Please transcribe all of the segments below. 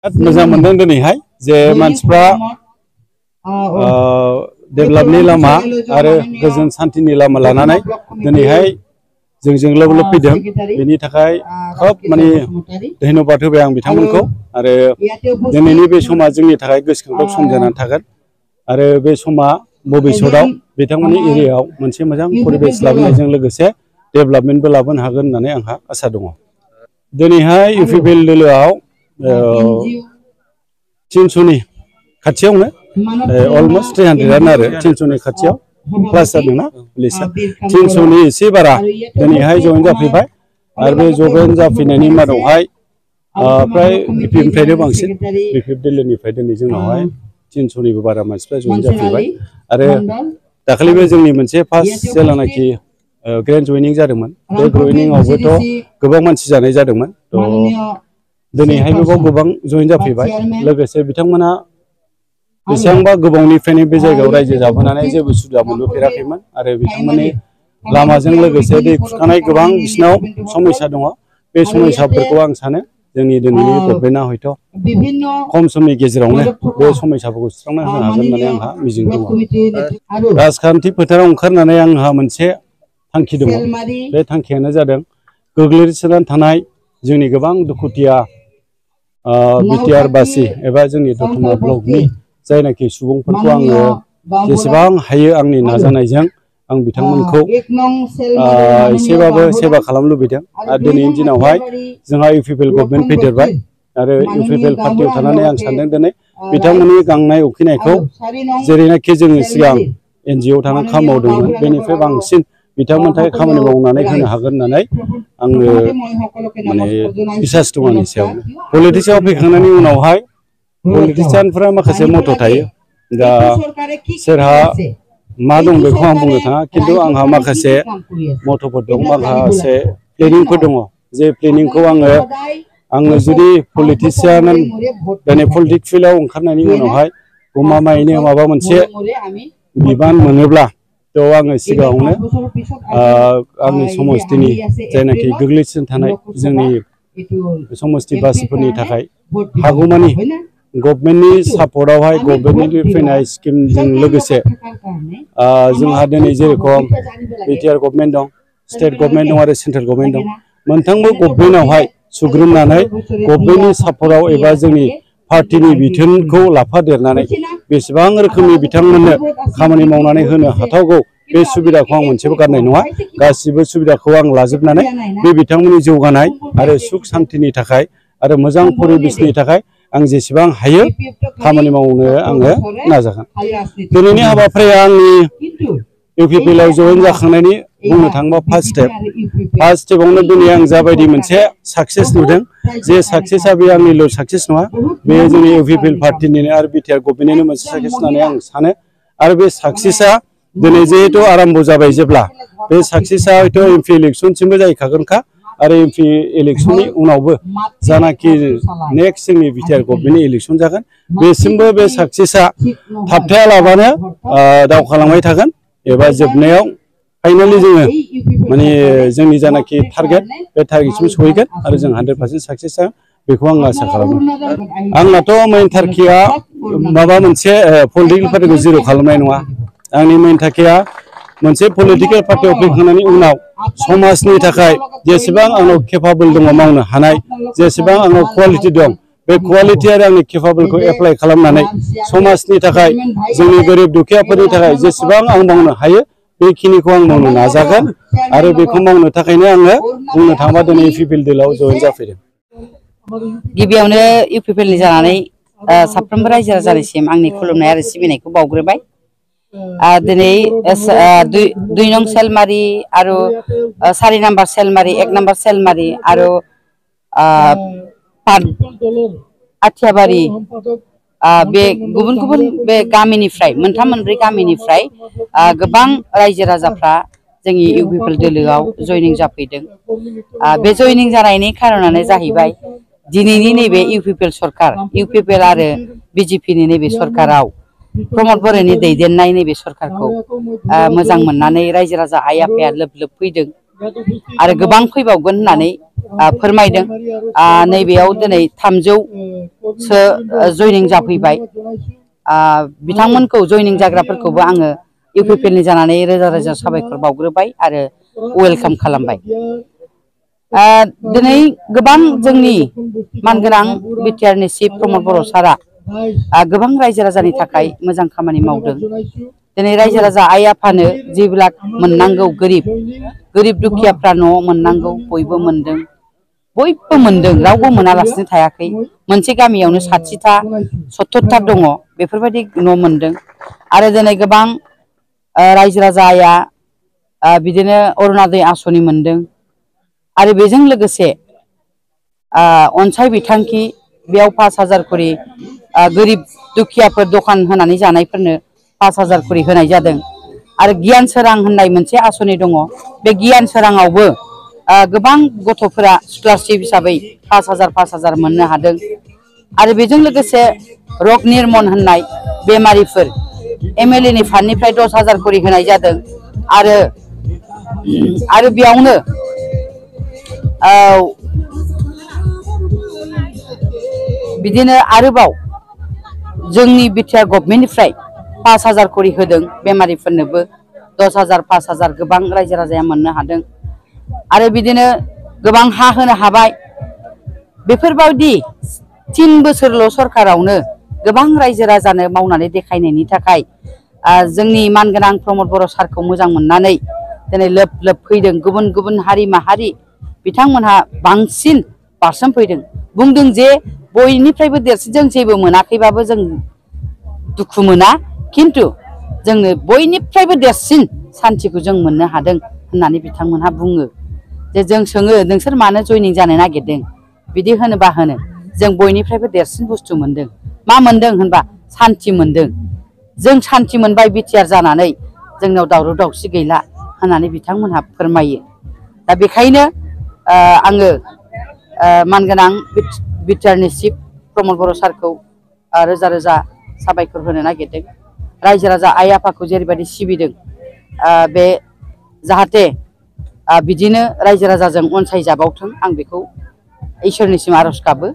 मोजां मोनदों दिनैहाय जे मानसिफ्रा डेभेलपनि लामा आरो गोजोन शान्तिनि लामा लानानै दिनैहाय जोंजों लोब लोब फैदों बेनि थाखाय खोब माने धन्यबाद होबाय आं बिथांमोनखौ आरो दिनैनि बे समा जोंनि थाखाय गोसोखांथाव सम जानानै थागोन आरो बे समा भबिष्यताव बिथांमोननि एरियायाव मोनसे मोजां परिबेस लाबोनायजों लोगोसे डेभेलपमेन्टबो लाबोनो हागोन होननानै आंहा आसा दङ। दिनैहाय इउपिपिएल दोलोआव 300नि खाथियावनो अलमस्ट 300 आरो 300नि खाथियाव प्लास जादोंना पुलिसा 300नि एसे बारा दिनैहाय जयेन जाफैबाय आरो बे जयेन जाफैनायनि मादावहाय प्राय बिपिएफनिफ्रायनो बांसिन बिपिएफ दोलोनिफ्राय दिनै जोंनावहाय 300निबो बारा मानसिफ्रा जयेन जाफैबाय आरो दाखालिबो जोंनि मोनसे फार्स्ट जेलानाखि ग्रेन्ड जयनिं जादोंमोन बे जयनिंआवबोथ' गोबां मानसि जानाय जादोंमोन दिनैहायबो बाव गोबां जयेन जाफैबाय लोगोसे बिथांमोना बेसेबांबा गोबावनिफ्रायनो बे जायगायाव रायजो जाबोनानै जेबो सुबिदा मोनबोफेराखैमोन आरो बिथांमोननि लामाजों लोगोसे दै खुरखानाय गोबां बिसिनाव समस्या दङ बे समस्याफोरखौ आं सानो जोंनि दिनैनि गभर्नमेन्टआ हयथ' खम समनि गेजेरावनो बे समस्याफोरखौ सुस्रांना होनो हागोन होननानै आंहा मिजिं दङ। राजखान्थि फोथाराव ओंखारनानै आंहा मोनसे थांखि दङ बे थांखियानो जादों गोग्लैसोनानै थानाय जोंनि गोबां दुखुथिया बिटिआर बासि एबा जोंनि दतमा ब्लकनि जायनाखि सुबुंफोरखौ आङो जेसेबां हायो आंनि नाजानायजों आं बिथांमोनखौ एसेबाबो सेवा खालामनो लुबैदों आरो दिनैनि दिनावहाय जोंहा इउपिपिएल गभर्नमेन्ट फैदेरबाय आरो इउपिपिएल पार्टियाव थानानै आं सानदों दिनै बिथांमोननि गांनाय उखैनायखौ जेरैनाखि जोङो सिगां एनजिअ थानानै खामानि मावदोंमोन बेनिफ्राय बांसिन बिथांमोननि थाखाय खामानि मावनानै होनो हागोन होननानै आङो माने बिसास दं आंनि सायावनो। पलिटिक्सआव फैखांनायनि उनावहाय पलिटिसियानफोरा माखासे मथ' थायो दा सोरहा मा दं बेखौ आं बुंनो थाङा खिन्थु आंहा माखासे मथ'फोर दं माखासे प्लेनिंफोर दङ जे प्लेनिंखौ आङो जुदि पलिटिसियान दिनै पलिटिक्स फिल्डआव ओंखारनायनि उनावहाय गमामायैनो माबा मोनसे बिबान मोनोब्ला थ' आङो सिगाङावनो आंनि समस्तिनि जायनाखि गोग्लैसोनानै थानाय जोंनि समस्ति बासिफोरनि थाखाय हागौमानि गभर्नमेन्टनि सापर्टआवहाय गभर्नमेन्टनि फैनाय स्किमजों लोगोसे जोंहा दिनै जेरेखम बिटिआर गभर्नमेन्ट दं स्टेट गभर्नमेन्ट दं आरो सेन्ट्रेल गभर्नमेन्ट दं मोनथामबो गभर्नमेन्टआवहाय सुग्रोमनानै गभर्नमेन्टनि सापर्टआव एबा जोंनि पार्टिनि बिथोनखौ लाफादेरनानै बेसेबां रोखोमनि बिथांमोननो खामानि मावनानै होनो हाथावगौ बे सुबिदाखौ आं मोनसेबो गारनाय नङा गासिबो सुबिदाखौ आं लाजोबनानै बे बिथांमोननि जौगानाय आरो सुख शान्तिनि थाखाय आरो मोजां परिबेसनि थाखाय आं जेसेबां हायो खामानि मावनो आङो नाजागोन। दिनैनि हाबाफारिया आंनि इउपिपिएलआव जयेन जाखांनायनि बुंनो थाङोबा फार्स्ट स्टेपआवनो दिनै आं जाबायदि मोनसे साक्सेस नुदों जे साक्सेसआ बे आंनिल' साक्सेस नङा बे जोंनि इउपिपिएल पार्टिनिनो आरो बिटिआर गभर्नमेन्टनिनो मोनसे साक्सेस होननानै आं सानो आरो बे साक्सेसआ दिनै जिहेतु आराम्भ जाबाय जेब्ला बे साक्सेसआ हयथ' एमपि इलेक्सनसिमबो जाहैखागोनखा आरो एमपि इलेक्सननि उनावबो जानाखि नेक्स्ट जोंनि बिटिआर गभर्नमेन्टनि इलेक्सन जागोन बेसिमबो बे साक्सेसआ थाबथायालाबानो दावखालांबाय थागोन एबा जोबनायाव फाइनालि जोङो माने जोंनि जानाखि टारगेट बे टारगेटसिम सहैगोन आरो जों 100% साक्सेस जागोन बेखौ आं आसा खालामो। आंनाथ' मेइन थांखिया माबा मोनसे पलिटिकेल पार्टिखौ जिर' खालामनाय नङा आंनि मेइन थांखिया मोनसे पलिटिकेल पार्टियाव फैखांनायनि उनाव समाजनि थाखाय जेसेबां आंनाव केपाबल दङ मावनो हानाय जेसेबां आंनाव क्वालिटि दं बे क्वालिटि आरो आंनि केपाबलखौ एप्लाइ खालामनानै समाजनि थाखाय जोंनि गोरिब दुखियाफोरनि थाखाय जेसेबां आं मावनो हायो बेखिनिखौ आं मावनो नाजागोन आरो बेखौ मावनो थाखायनो आङो बुंनो थाङोबा दिनै इउपिपिएल दोलोआव जयेन जाफैदों। गिबियावनो इउपिपिएलनि जानानै साफ्रोमबो रायजो राजानिसिम आंनि खुलुमनाय आरो सिबिनायखौ बावग्रोबाय। दिनै 2 नं सेलमारि आरो 4 नाम्बार सेलमारि 1 नाम्बार सेलमारि आरो आथियाबारि बे गुबुन गुबुन बे गामिनिफ्राय मोनथाम मोनब्रै गामिनिफ्राय गोबां रायजो राजाफ्रा जोंनि इउपिपिएल दोलोआव जयनिं जाफैदों। बे जयनिं जानायनि खारनानो जाहैबाय दिनैनि नैबे इउपिपिएल सरकार इउपिपिएल आरो बिजेपिनि नैबे सरकाराव प्रमद बर'नि दैदेननाय नैबे सरकारखौ मोजां मोननानै रायजो राजा आइ आफाया लोब लोब फैदों आरो गोबां फैबावगोन होननानै फोरमायदों। नैबेयाव दिनै 300 सो जयनिं जाफैबाय। बिथांमोनखौ जयनिं जाग्राफोरखौबो आङो इउपिपिएलनि जानानै रोजा रोजा साबायखर बावग्रोबाय आरो वेलकाम खालामबाय। दिनै गोबां जोंनि मानगोनां बिटिआरनि चिफ प्रमद बर' सारा गोबां रायजो राजानि थाखाय मोजां खामानि मावदों। दिनै रायजो राजा आइ आफानो जेब्ला मोननांगौ गोरिब दुखियाफ्रा न'आव मोननांगौ बयबो मोनदों, बयबो मोनदों, रावबो मोनालासिनो थायाखै। मोनसे गामियावनो 60टा 70टा दङ बेफोरबायदि न' मोनदों। आरो दिनै गोबां रायजो राजाया बिदिनो अरुण'दय आसनि मोनदों। आरो बेजों लोगोसे अनसाय बिथांखि बेयाव 5000 खरि गोरिब दुखियाफोर दखान होनानै जानायफोरनो 5000 खरि होनाय जादों। आरो गियान सोरां होननाय मोनसे आसनि दङ। बे गियान सोराङावबो गोबां गथ'फोरा स्कलारशिप हिसाबै 5000 मोननो हादों। आरो बेजों लोगोसे रग निर्मन होननाय बेमारिफोर एमएलए नि फान्डनिफ्राय 10000 खरि होनाय जादों। आरो बेयावनो बिदिनो आरोबाव जोंनि बिटिआर गभर्नमेन्टनिफ्राय 5000 खरि होदों बेमारिफोरनोबो 10000 5000 गोबां रायजो राजाया मोननो हादों। आरो बिदिनो गोबां हा होनो हाबाय। बेफोरबायदि 3 बोसोरल' सरकारावनो गोबां रायजो राजानो मावनानै देखायनायनि थाखाय जोंनि मानगोनां प्रमद बर' सारखौ मोजां मोननानै दिनै लोब लोब फैदों। गुबुन गुबुन हारि माहारि बिथांमोनहा बांसिन बारसोमफैदों। बुंदों जे बयनिफ्रायबो देरसिन, जों जेबो मोनाखैबाबो जों दुखु मोना, खिन्थु जोंनो बयनिफ्रायबो देरसिन सान्थिखौ जों मोननो हादों होननानै बिथांमोनहा बुङो। जे जों सोङो नोंसोर मानो जयनिं जानो नागिरदों? बिदि होनोबा होनो जों बयनिफ्रायबो देरसिन बुस्थु मोनदों। मा मोनदों होनबा सान्थि मोनदों। जों सान्थि मोनबाय बिटिआर जानानै, जोंनाव दावराव दावसि गैला होननानै बिथांमोनहा फोरमायो। दा बेखायनो आङो मानगोनां बिटिआरनि चिफ प्रमद बर' सारखौ रोजा रोजा साबायखर होनो नागिरदों। रायजो राजा आइ आफाखौ जेरैबायदि सिबिदों, बे जाहाथे बिदिनो रायजो राजाजों अनसायजाबावथों आं बेखौ इसोरनिसिम आर'ज गाबो।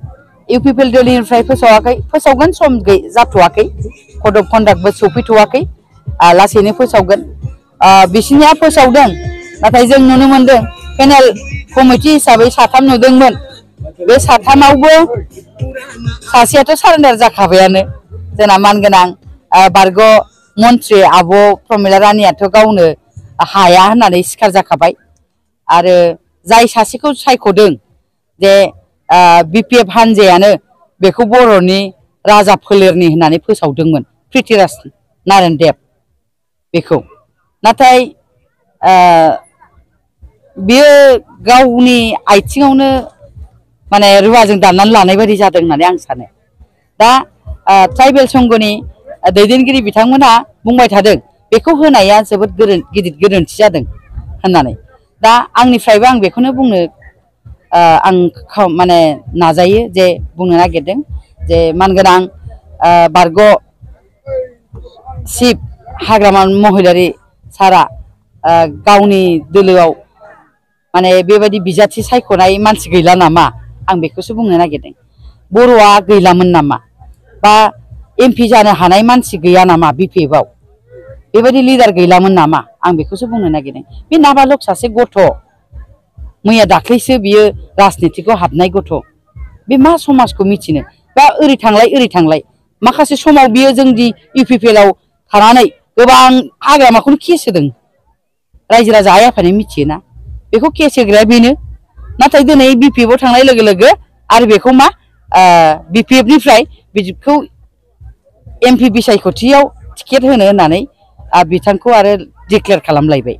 इउपिपिएल दोलोनिफ्राय फोसावाखै, फोसावगोन, सम जाथ'वाखै, कड अफ कन्डाक्टबो सौफैथ'वाखै, लासैनो फोसावगोन। बिसिनिया फोसावदों, नाथाय जों नुनो मोनदों पेनेल कमिटि हिसाबै 3 नुदोंमोन। बे 3आवबो सासेयाथ' सारेन्डार जाखाबायानो। जोंना मानगोनां बारग' मन्त्रि आब' प्रमिला रानियाथ' गावनो हाया होननानै सिखार जाखाबाय। आरो जाय सासेखौ सायख'दों जे बिपिएफ हान्जायानो बेखौ बर'नि राजा फोलेरनि होननानै फोसावदोंमोन, प्रिथिराज नारायण देब बेखौ। नाथाय बियो गावनि आथिङावनो माने रुवाजों दाननानै लानाय बायदि जादों होननानै आं सानो। दा ट्राइबेल संघनि दैदेनगिरि बिथांमोनहा बुंबाय थादों बेखौ होनाया जोबोद गिदिर गोरोन्थि जादों होननानै। दा आंनिफ्रायबो आं बेखौनो बुंनो आं माने नाजायो, जे बुंनो नागिरदों जे मानगोनां बारग' चिफ हाग्रामा महिलारि सारा गावनि दोलोआव माने बेबायदि बिजाथि सायख'नाय मानसि गैला नामा, आं बेखौसो बुंनो नागिरदों। बर'आ गैलामोन नामा, बा एमपि जानो हानाय मानसि गैया नामा बिपिएफआव? बेबायदि लिडार गैलामोन नामा, आं बेखौसो बुंनो नागिरदों। बे नाबालक सासे गथ', मैया दाख्लैसो बियो राजनितिकआव हाबनाय गथ', बे मा समाजखौ मिथिनो? बा ओरै थांलाय माखासे समाव बियो जोंनि इउपिपिएलआव थानानै गोबां हाग्रामाखौनो केस होदों। रायजो राजा आइ आफानो मिथियोना, बेखौ केस होग्राया बेनो। नाथाय दिनै बिपिएफआव थांनाय लोगो लोगो आरो बेखौ मा बिपिएफनिफ्राय बिखौ एमपि बिसायख'थियाव टिकेट होनो होननानै बिथांखौ आरो डिक्लेयार खालामलायबाय,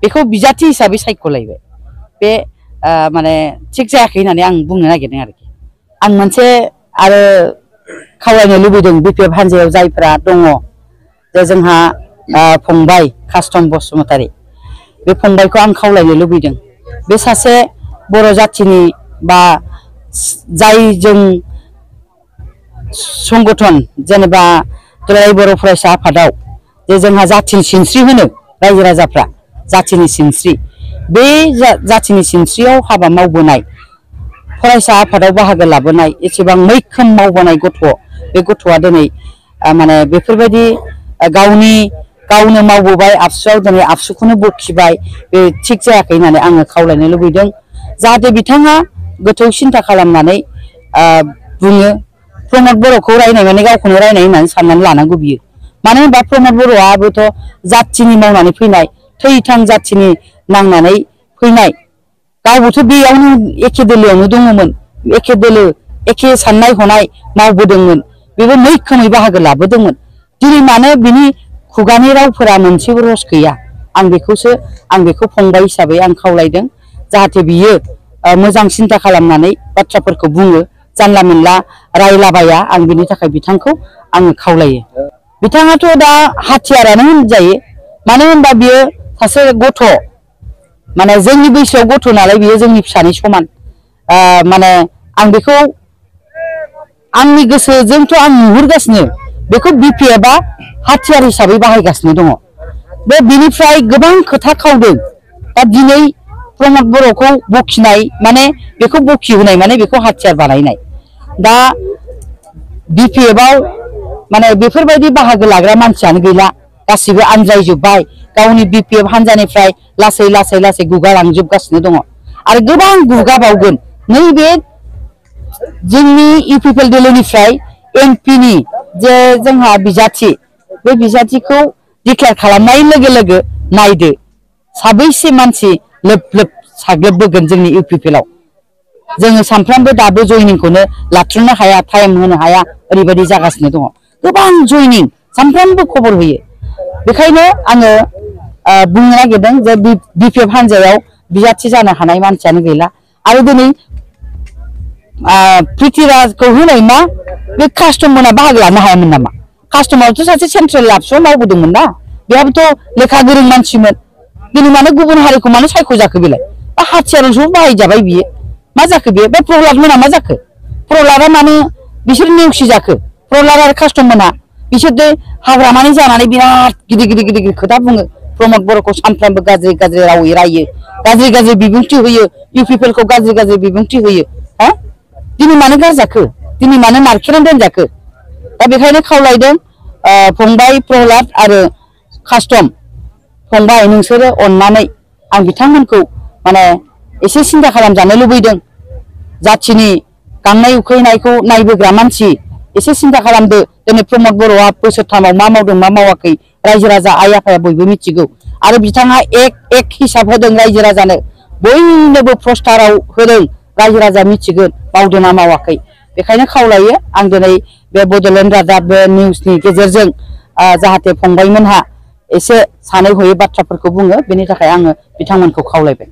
बेखौ बिजाथि हिसाबै सायख'लायबाय। बे माने थिग जायाखै होननानै आं बुंनो नागिरदों आरोखि। आं मोनसे आरो खावलायनो लुबैदों बिपिएफ हान्जायाव जायफ्रा दङ, जे जोंहा फंबाय कास्टम बसुमतारी, बे फंबायखौ आं खावलायनो लुबैदों। बे सासे बर' जाथिनि बा जाय जों संगठन जेनेबा दुलाराय बर' फरायसा आफादाव जे जोंहा जाथिनि सिनस्रि होनो रायजो राजाफ्रा, जाथिनि सिनस्रि, बे जाथिनि सिनस्रियाव हाबा मावबोनाय फरायसा आफादाव बाहागो लाबोनाय एसेबां मैखोम मावबोनाय गथ' बे गथ'आ दिनै माने बेफोरबायदि गावनो मावबोबाय आबसुआव दिनै आबसुखौनो बखिबाय बे थिग जायाखै होननानै आङो खावलायनो लुबैदों जाहाथे बिथाङा गोथौ सिन्था खालामनानै बुङो प्रमद बर'खौ रायनाय माने गावखौनो रायनाय होननानै साननानै लानांगौ बियो मानो होनबा प्रमद बर'आबोथ' जाथिनि मावनानै फैनाय थैथां जाथिनि नांनानै फैनाय गावबोथ' बेयावनो एखे दोलोआवनो दङमोन एखे दोलो एखे साननाय हनाय मावबोदोंमोन बेबो मैखोमै बाहागो लाबोदोंमोन दिनै मानो बिनि खुगानि रावफोरा मोनसेबो रस गैया आं बेखौ फंबाय हिसाबै आं खावलायदों जाहाथे बियो मोजां सिन्था खालामनानै बाथ्राफोरखौ बुङो जानला मोनला रायलाबाया आं बिनि थाखाय बिथांखौ आङो खावलायो बिथाङाथ' दा हाथियारानो होनजायो मानो होनबा बियो सासे गथ' माने जोंनि बैसोआव गथ' नालाय बियो जोंनि फिसानि समान माने आं बेखौ आंनि गोसोजोंथ' आं नुहुरगासिनो बेखौ बिपिएफआ हाथियार हिसाबै बाहायगासिनो दङ बे बिनिफ्राय गोबां खोथा खावदों दा दिनै प्रमद बर'खौ बखिनाय माने बेखौ बखिहोनाय माने बेखौ हाथियार बानायनाय दा बिपिएफआव माने बेफोरबायदि बाहागो लाग्रा मानसियानो गैला गासिबो आनजायजोब्बाय गावनि बिपिएफ हान्जानिफ्राय लासै लासै लासै गुगालांजोबगासिनो दङ आरो गोबां गुगाबावगोन नैबे जोंनि इउपिपिएल दोलोनिफ्राय एमपिनि जे जोंहा बिजाथि बे बिजाथिखौ डिक्लेयार खालामनाय लोगो लोगो नायदो साबैसे मानसि लोब लोब साग्लोबबोगोन जोंनि इउपिपिएलआव जोङो सानफ्रामबो दाबो जयनिंखौनो लाथ्र'नो हाया टाइम होनो हाया ओरैबायदि जागासिनो दङ गोबां जयनिं सानफ्रामबो खबर होयो बेखायनो आङो बुंनो नागिरदों जे बिपिएफ हान्जायाव बिजाथि जानो हानाय मानसियानो गैला आरो दिनै प्रिथिराजखौ होनाय मा बे कास्टममोना बाहागो लानो हायामोन नामा कास्टमाराथ' सासे सेन्ट्रेल आबसुआव मावबोदोंमोन ना बेहाबोथ' लेखा गोरों मानसिमोन दिनै मानो गुबुन हारिखौ मानो सायख'जाखो बेलाय हाथियारजों बाहायजाबाय बियो मा जाखो बेयो बे प्रह्लाद मोना मा जाखो प्रह्लादा मानो बिसोर नेवसि जाखो प्रह्लाद आरो कास्टममोना बिसोरदो हाग्रामानि जानानै बिराद गिदिर खोथा बुङो प्रमद बर'खौ सानफ्रामबो गाज्रि रावै रायो गाज्रि बिबुंथि होयो इउपिपिएलखौ गाज्रि बिबुंथि होयो हा दिनै मानो गारजाखो दिनै मानो नारखेनानै दोनजाखो दा बेखायनो खावलायदों फंबाय प्रह्लाद आरो कास्टम फंबाय नोंसोरो अननानै आं बिथांमोनखौ माने एसे सिन्था खालामजानो लुबैदों जाथिनि गांनाय उखैनायखौ नायबोग्रा मानसि एसे सिन्था खालामदो दिनै प्रमद बर'आ बोसोरथामाव मा मावदों मा मावाखै रायजो राजा आइ आफाया बयबो मिथिगौ आरो बिथाङा एक हिसाब होदों रायजो राजानो बयनोबो प्रस्टाराव होदों रायजो राजा मिथिगोन मावदों ना मावाखै बेखायनो खावलायो आं दिनै बे बड'लेण्ड रादाब बे निउसनि गेजेरजों जाहाथे फंबायमोनहा एसे सानै हयै बाथ्राफोरखौ बुङो बेनि थाखाय आङो बिथांमोनखौ खावलायबाय।